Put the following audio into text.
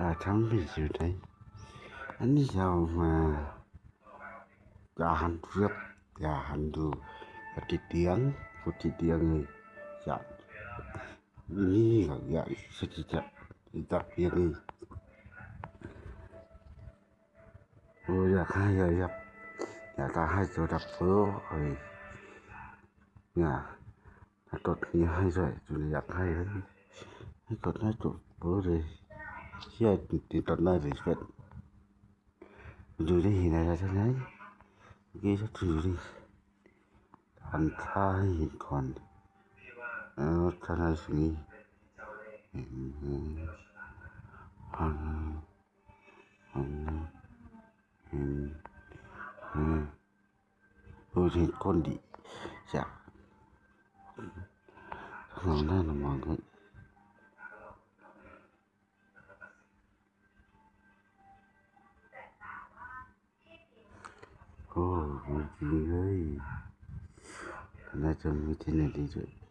Và thăm mình chiều đấy. Anh đi giàu mà. Dạ, hành trước. Dạ, hành đủ. Và thì tiếng. Và thì tiếng thì dạ. Đi, dạ, dạ, sẽ chỉ chậm. Thì tập việc đi. Ôi, dạ, khai, dạ, dạ. Dạ, ta hai chỗ đập vỡ. Ôi. Dạ. ຕົດນີ້ໃຫ້ຊ່ວຍ ຈຸລະຢາກໃຫ້ ໃຫ້ກົດໃຫ້ຕົດເປີເລີຍ ເຊື່ອຕິດຕໍ່ໜ້າເລີຍເປັນ ຢູ່ໃນຫີນໃດ ເມື່ອກີ້ສັກຢູ່ນີ້ ອັນທ່າໃຫ້ເຫັນກ່ອນ ເອີ ທ່າໃນຊິມີ ເຫັນ ເຫັນ ເຫັນ ເຫັນ ເຫັນ ເອີ ເຫັນຄົນດີ ຈະ ເຮົາໜ້ານຳມັນ ໂອ້ ມີຈິງເລີຍ ໜ້າຈະມີທີ່ໄຫນດີດ້ວຍ.